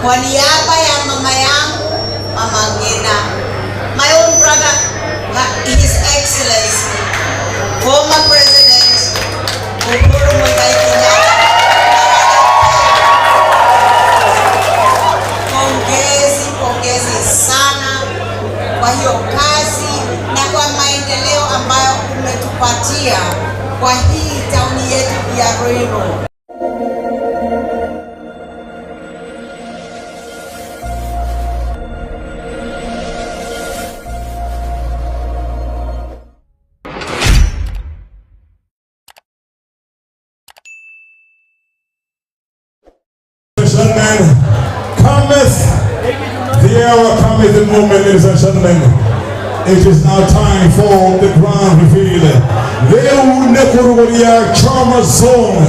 Kwa niaba ya mama yangu Mama Ngina, my own brother, His Excellency, former President Uhuru Muigai Kenyatta, pongezi, pongezi sana kwa hiyo kazi na kwa maendeleo ambayo umetupatia kwa hii tauni yetu ya Ruiru. Gentlemen, cometh the hour, cometh the moment, ladies and gentlemen. It is now time for the grand reveal. Leo nekurugoria Chama Zone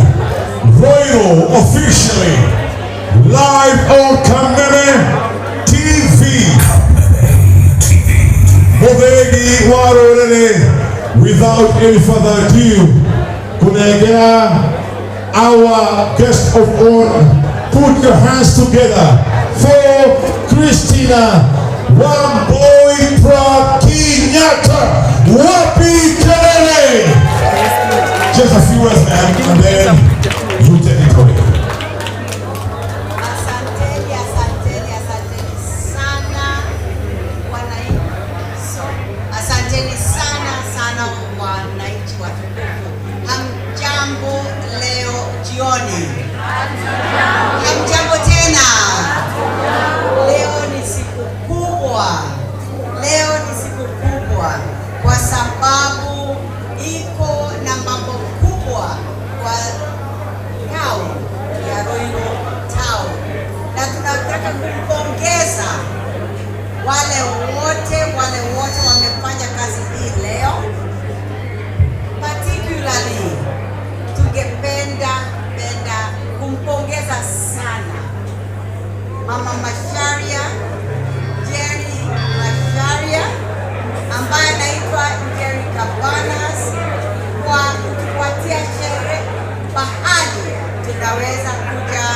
Royal officially live on Kameme TV. Muthegi wa rũrĩrĩ, without any further ado, kunengera our guest of honor. Put your hands together for Christina Wambui Pratt Kenyatta. Wapi kelele? Just a few words, ma'am, and then you take it away. Asanteni, asanteni, asanteni sana wananchi. So, asanteni sana sana wananchi watukufu. Hamjambo leo jioni? Hamjambo tena? Leo ni siku kubwa, leo ni siku kubwa kwa sababu iko na mambo kubwa kwa town ya Ruiru Town, na tunataka kumpongeza wale wote wamefanya kazi hii leo. Particularly tungependa penda kumpongeza sana Mama Macharia, Jerry Macharia ambaye anaitwa Jerry Cabanas kwa kutupatia sherehe mahali tunaweza kuja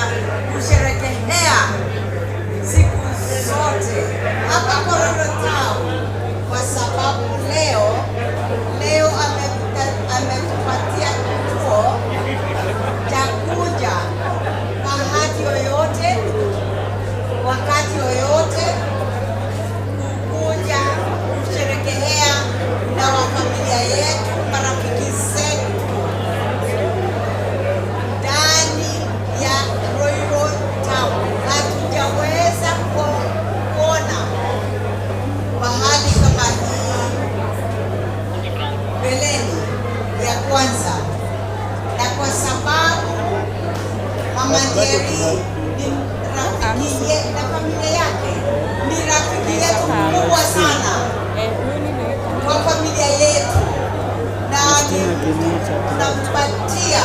kusherehekea siku zote hapa Korondo Town, kwa sababu leo ametupatia kituo cha kuja mahali yoyote wakati yoyote kuja kusherehekea na wafamilia yetu, marafiki zetu ndani ya Ruiru Town. Hatujaweza kuona mahali kama hii mbeleni ya kwanza, na kwa sababu Mama Njeri ni rafiki na familia yake ni rafiki yetu mkubwa sana kwa familia yetu, na tunampatia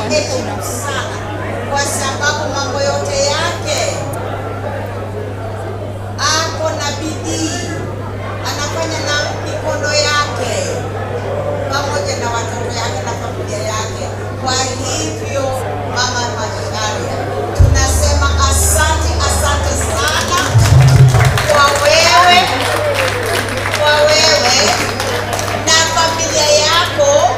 heshima sana, kwa sababu mambo yote yake ako na bidii, anafanya na mikono yake pamoja na watoto yake na familia yake. Kwa hivyo Mama Macharia, tunasema asante, asante sana kwa wewe na familia yako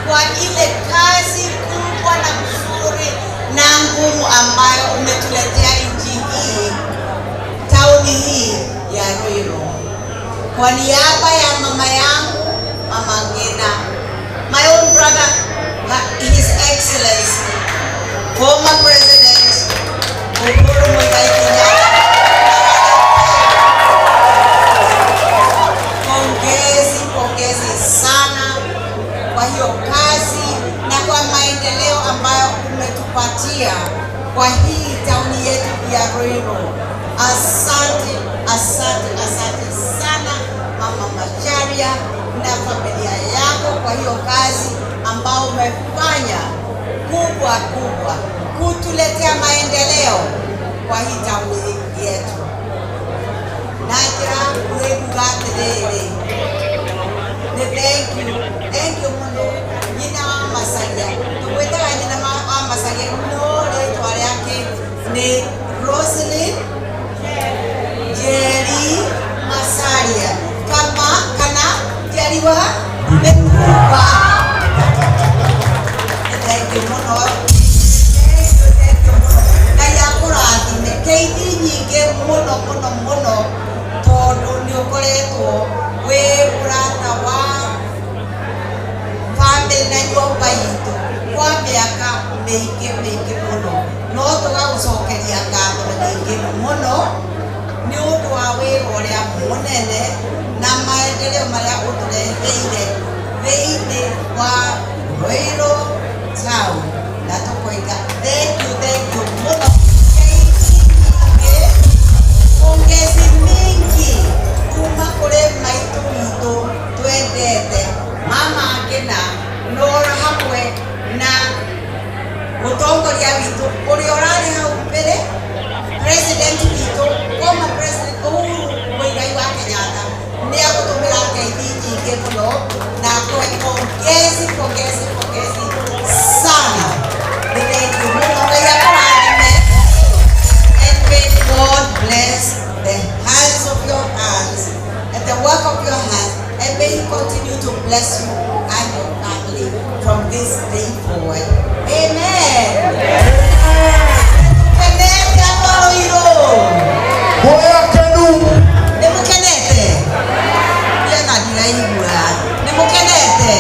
kwa ile kazi kubwa na mzuri na ngumu ambayo umetuletea nchi hii, tauni hii ya Ruiru. Kwa niaba ya mama yangu Mama Ngina, my own brother, His Excellency, former President Uhuru Muigai Kenyatta, pongezi, pongezi sana kwa hiyo kazi na kwa maendeleo ambayo umetupatia kwa hii tauni yetu ya Ruiru. Asante, asante, asante sana Mama Macharia na familia yako kwa hiyo kazi ambao umefanya kubwa kubwa kutuletea maendeleo kwa hii tauni yetu. Najira kuiguga atiriri, nĩ thank you, thank you mũno nyina wa Macharia, tũgwĩtaga nyina. Nĩ Roselyn Njeri Macharia kama kana Njeri wa Mĩtumba. Thank you mũno. Thank you, thank you mũno. Ngai akũrathime keithi nyingĩ mũno mũno mũno, tondũ nĩ ũkoretwo wĩ mũrata wa family na nyũmba itũ kwa mĩaka mĩingĩ mĩingĩ mũno. No tũgagũcokeria ngatho nyingĩ mũno nĩ ũndũ wa wĩra ũrĩa mũnene na maendeleo marĩa ũtũreheire thĩinĩ wa Ruiru Town, na tũkoiga thank you, thank you mũno. Keithi nyingĩ, pongezi mingi kuma kũrĩ maitũ witũ twendete, Mama Ngina Nora, hamwe na mũtongoria witũ ũrĩa ũrarĩ hau mbere, president witũ, former President Uhuru Muigai wa Kenyatta. Nĩ agũtũmĩra ngeithi nyingĩ mũno na akũhe pongezi, pongezi, pongezi sana. Nĩ thank you mũno. Ngai akũrathime, and may God bless the hands of your hands and the work of your hands, and may He continue to bless you and your family from this day forward. Amen. Kenete andũ a Ruiru? Boya kenu. Nĩ mũkenete? Ndiana ndiraigua. Nĩ mũkenete?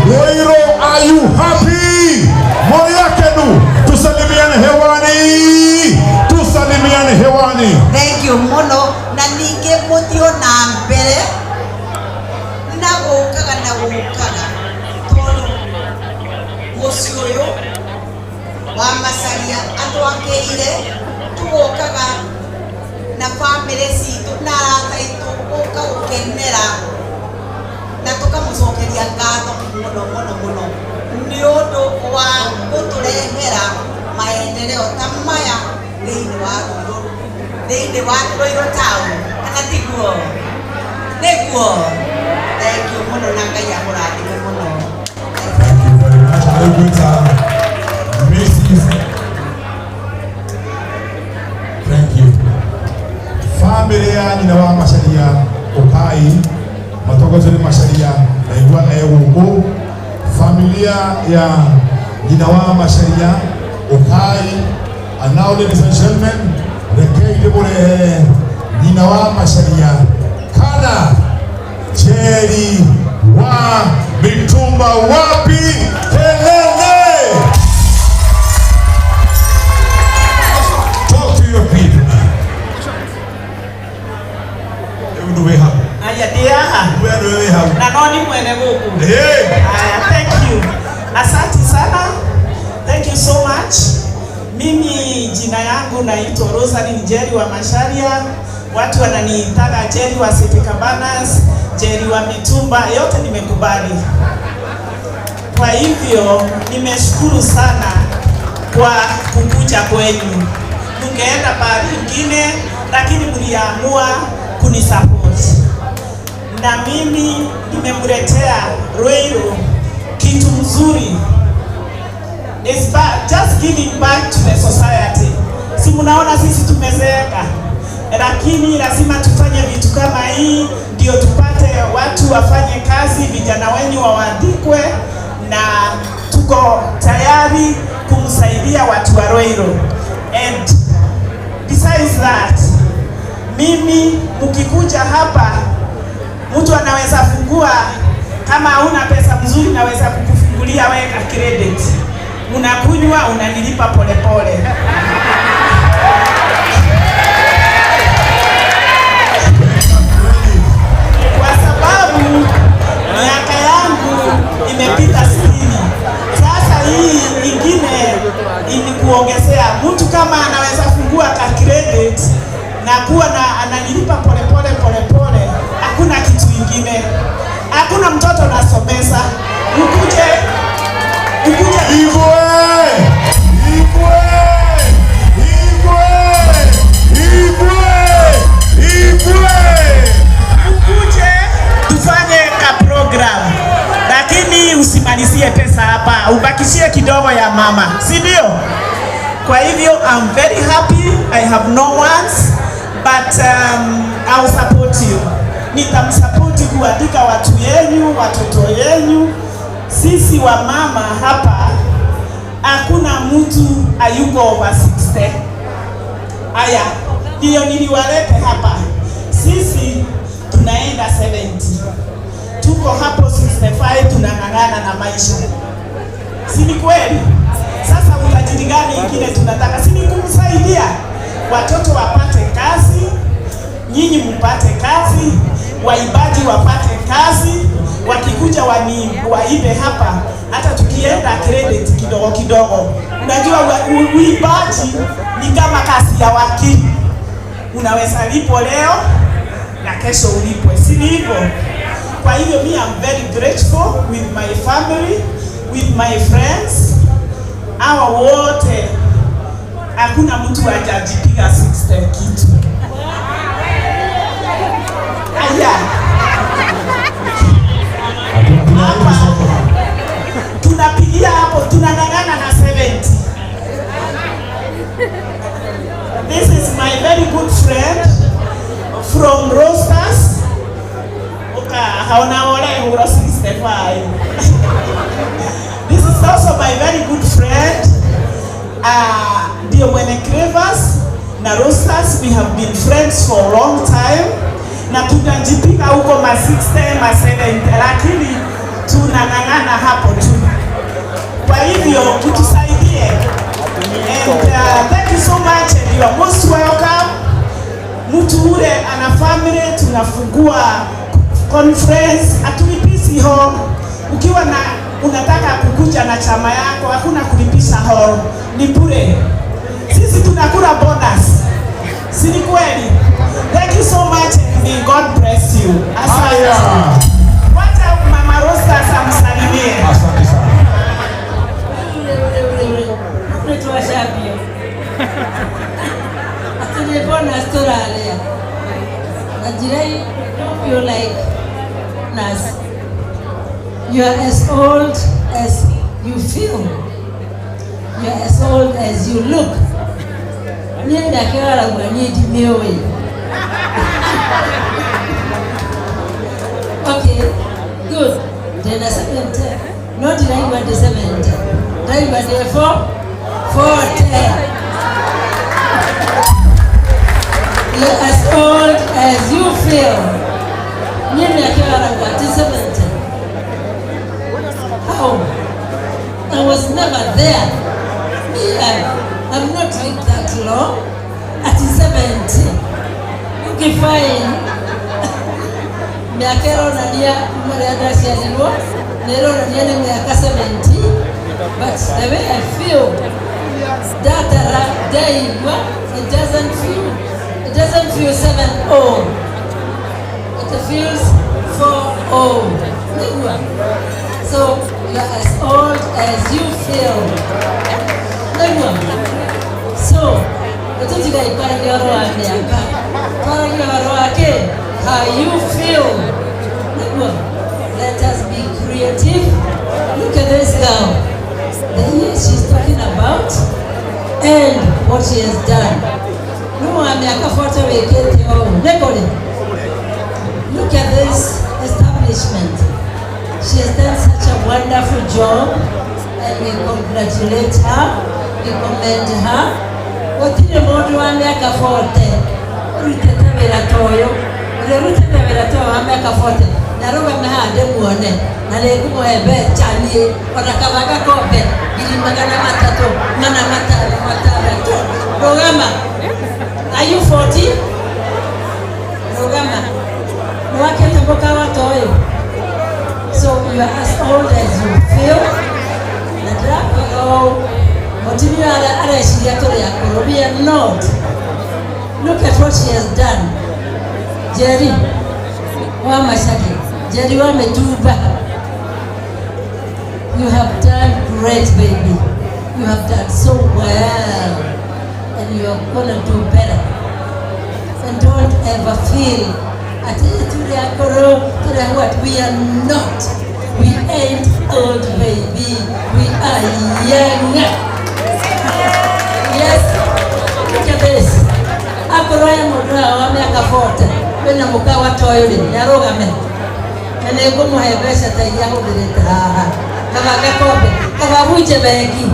Ruiru, are you happy? Moya kenu. Tusalimiane hewani. Tusalimiane hewani. Thank you mũno. Na ningĩ mũthiĩ na mbere na gũkaga na gũkaga, tondũ mũciĩ ũyũ wa Macharia atwakĩire, tũgokaga na bamĩrĩ citũ na arata aitũ gũka gũkenera, na tũkamũcokeria ngatho mũno mũno mũno nĩ ũndũ wa gũtũrehera maendeleo ta maya thĩinĩ wa Ruiru, thĩinĩ wa Ruiru Town, kana tiguo? Nĩguo. Thank you mũno, na Ngai akũrathime mũno. Thank you very much. Arigwita Mrs. Thank you. Family ya nyina wa Macharia, ukai matongorio nĩ Macharia, naigua e gũkũ. Familia ya nyina wa Macharia, ukai. And now, ladies and gentlemen, rekei ndĩmũrehere nyina wa Macharia kana Njeri wa Mitumba. Wapi kelele? Talk to your people now. Hebu ndio hau. Aya, ndĩ haha. Wewe ndio hau. Na no ni mwene gũkũ. Hey. Aya, thank you. Asante sana. Thank you so much. Mimi jina yangu naitwa Rosaline Njeri wa Macharia. Watu wananiitaga Njeri wa City Cabanas, Njeri wa Mitumba, yote nimekubali. Kwa hivyo nimeshukuru sana kwa kukuja kwenyu. Mungeenda pahali ingine, lakini mliamua kunisupport, na mimi nimemletea Ruiru kitu mzuri. It's just giving back to the society. Si mnaona sisi tumezeeka, lakini lazima tufanye vitu kama hii ndio tupate watu wafanye kazi, vijana wenyu waandikwe, na tuko tayari kumsaidia watu wa Ruiru. And besides that, mimi mkikuja hapa, mtu anaweza fungua, kama hauna pesa mzuri, naweza kukufungulia weka credit, unakunywa unanilipa polepole. Kwa sababu miaka yangu imepita 60. Sasa hii ingine ni kuongezea. Mtu kama anaweza fungua ka credit na kuwa na ananilipa polepole polepole, hakuna kitu ingine, hakuna mtoto nasomesa. Ukuje ukuje. Igwe! Igwe! Igwe! Igwe! Igwe! Ukuje tufanye ka program, lakini usimalizie pesa hapa, ubakishie kidogo ya mama, si ndio? Kwa hivyo I'm very happy. I have no words, but I'll support you. Nitamsupport kuandika watu yenyu, watoto yenyu. Sisi wamama hapa hakuna mtu ayuko over 60. Aya, ndiyo niliwalete hapa. Sisi tunaenda 70, tuko hapo 65, tunang'ang'ana na maisha, si ni kweli? Sasa utajiri gani ingine tunataka? Si ni kumsaidia watoto wapate kazi, nyinyi mpate kazi, waimbaji wapate kazi, wakikuja waibe hapa, hata tukienda credit kidogo kidogo. Unajua uimbaji ni kama kazi ya wakili, unaweza lipo leo na kesho ulipwe, si ni hivyo? Kwa hivyo me I'm very grateful with my family, with my friends. Hawa wote hakuna mtu hajajipiga 60 kitu. Aya, hapa tunapigia hapo, tunang'ang'ana na 70. This is my very good friend from Roasters. Oka, haona ole uro 65. This is also my very good friend. Ndio mwene Cravers na Roasters, we have been friends for a long time na tunajipiga huko ma 60 ma 70, lakini tunang'ang'ana hapo tu. Kwa hivyo mtusaidie. And thank you so much and you are most welcome. Mtu ule ana family, tunafungua conference, hatulipisi hall. Ukiwa na unataka kukuja na chama yako, hakuna kulipisha hall, ni bure. Sisi tunakula bonus, si ni kweli? Thank you so much and may God bless you. Asante. Haya. Wacha Mama Rosa amsalimie. Asante sana. Nitwacambio atĩ nĩ bonus tũrarĩa na njĩra don't feel like bonus. You are as old as you feel, you are as old as you look. Niĩ mĩaka ĩyo arauga niĩ ndimĩũĩ. Okay, good. Ndĩna 70 no ndiraigua ndĩ 70, ndiraigua ndĩ 40. You're as old as you feel. Niĩ mĩaka ĩyo arauga ti 70. How? I was never there. Me, I'm not lived that long. At 70. Okay, fine. Mĩaka ĩronania kuma rĩrĩa ndaciarirwo nĩ ĩronania nĩ mĩaka 70, but the way I feel, ndatara ndaigua, it doesn't feel 7 0, it feels 4 0. Nĩgua. So you are as old as you feel. Nĩgua. So tũtigaikaragia ũhoro wa mĩaka, twaragia ũhoro wa kĩ? How you feel. Nĩguo. Let us be creative. Look at this girl, the years she's talking about and what she has done. No wa mĩaka 40 wĩkĩte ũũ nĩkũrĩ. Look at this establishment. She has done such a wonderful job and we congratulate her, we commend her. Gũtirĩ mũndũ wa mĩaka 40 ũrutĩte wĩra ta ũyũ, ũrĩa ũrutĩte wĩra ta ũyũ wa mĩaka 40 na arũgame haha ndĩmuone na nĩ ngũmũhe mbeca niĩ ona kaba gakombe 346. Rũgama. Are you 40? Rũgama. Nĩ wakĩte mũkawa ta ũyũ? So you are as old as you feel. Na ndĩrakwĩra ũũ, mũtumia areciria tũrĩ akũrũ. We are not. Look at what she has done. Jerry wa Machaki, Jerry wa Mitumba, you have done great, baby. You have done so well and you are gonna do better. And don't ever feel ati tũrĩ akũrũ, tũrĩ what. We are not. We ain't old, baby. We are young. Akorwo he mũndũ haha wa mĩaka 40 wĩna mũkawa ta ũyũ rĩ, nĩarũgame na nĩngũmũhe mbeca ta iria ahũthĩrĩte haha. Kaba gakombe, kaba vunje bengi.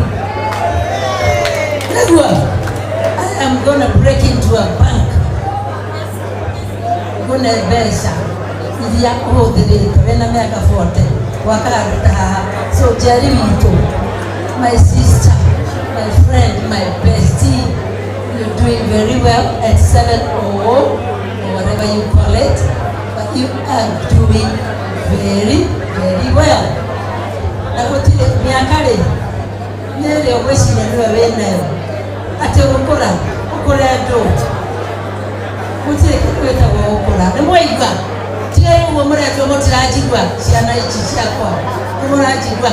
Nĩguo I am gonna break into a bank ngũne mbeca iria ũhũthĩrĩte wĩna mĩaka 40 gwaka handũ ta haha. So Njeri witũ, my sister, my friend, my bestie, you're doing very well at 7:00 or whatever you call it, but you are doing very, very well. Na gũtirĩ mĩaka rĩ, nĩ ĩrĩa ũgwĩciria nĩwe wĩnayo atĩ gũkũra ũkũre ndũ, gũtirĩ kĩndũ gĩtagwo gũkũra. Nĩ mwaigua? Tigai ũguo mũretwo, mũtiranjigua. Ciana ici ciakwa, nĩ mũranjigua?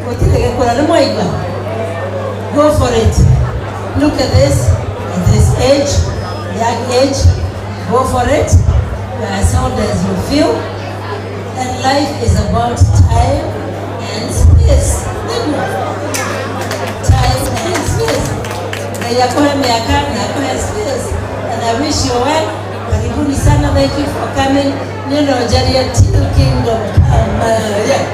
Gũtirĩ gĩkũra. Nĩ mwaigua? Go for it. Look at this, at this age, young age, go for it. You are as old as you feel, and life is about time and space. Nĩguo, time and space. Ngai akuhe mĩaka na akuhe space, and I wish you well. Karibuni sana, thank you for coming. Niĩ no njarie till kingdom come. Yeah.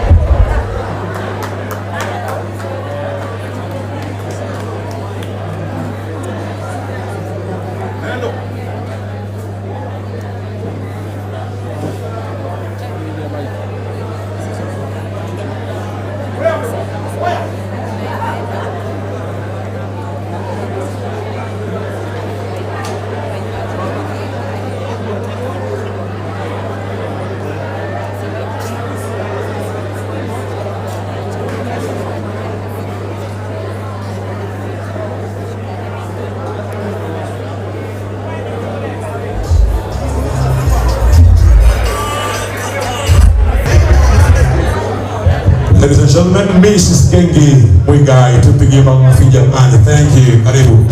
Ladies and gentlemen, Mrs. Gengi Muigai, tupigie makofi jamani. Thank you. Karibu.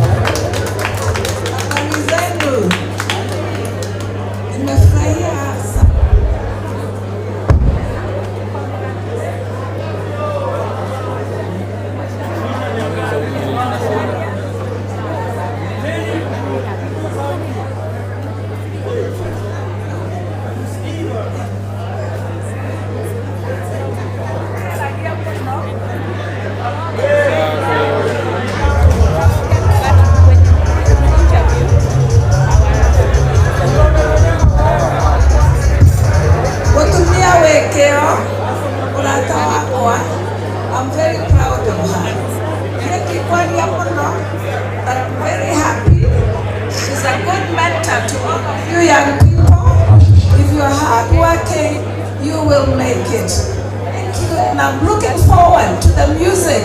Habari zenu? Nimefurahia sana. Mũtumia wĩ kĩo, mũrata wakwa, I'm very proud of her. Niĩ ndikwaria mũno, but I'm very happy. She's a good mentor to all of you young people. If you are hardworking, you will make it. Thank you, and I'm looking forward to the music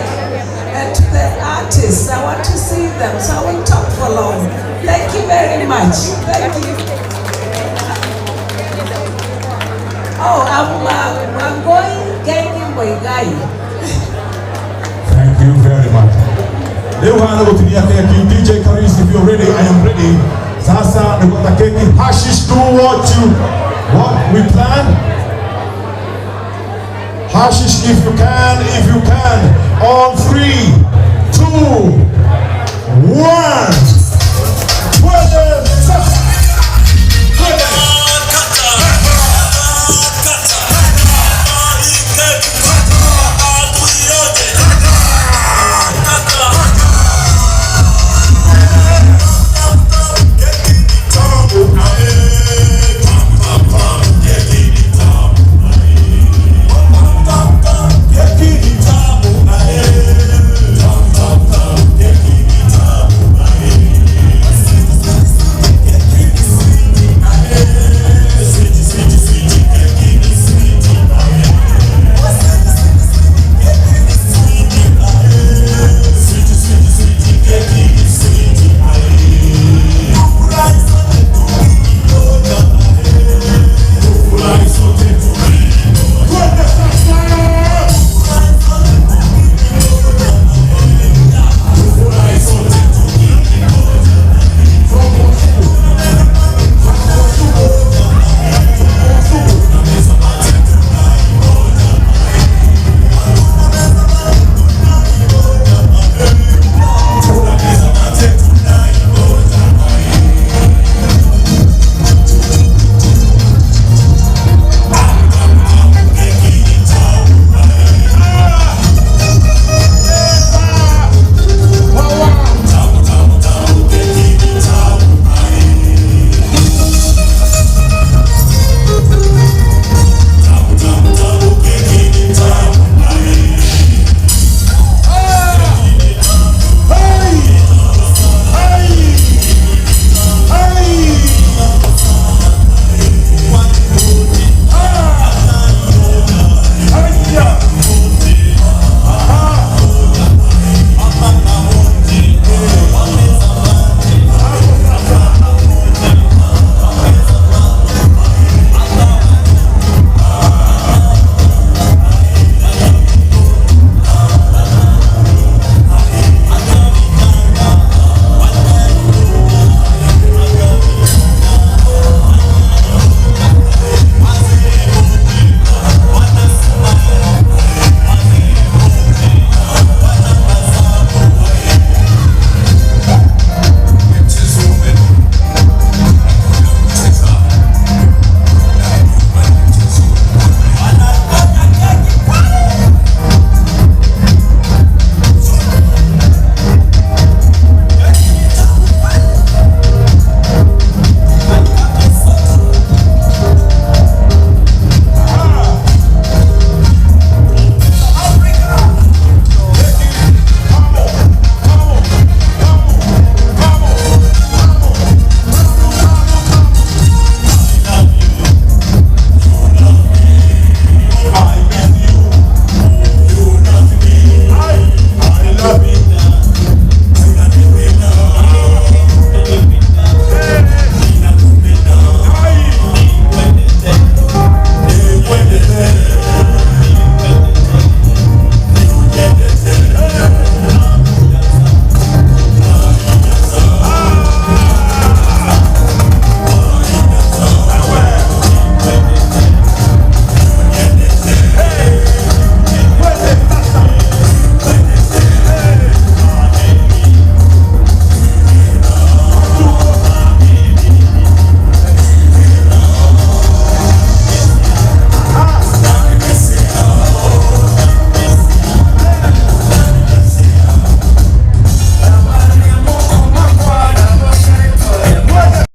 and to the artists. I want to see them, so I won't talk for long. Thank you very much. Thank you. Oh, I'm Wangoi Gengi Muigai. Thank you very much. Leo hana gũtinia keki. DJ Karis, if you're ready, I am ready. Sasa nĩgwata keki. Hashish, do what we plan. Hashish, if you can, if you can.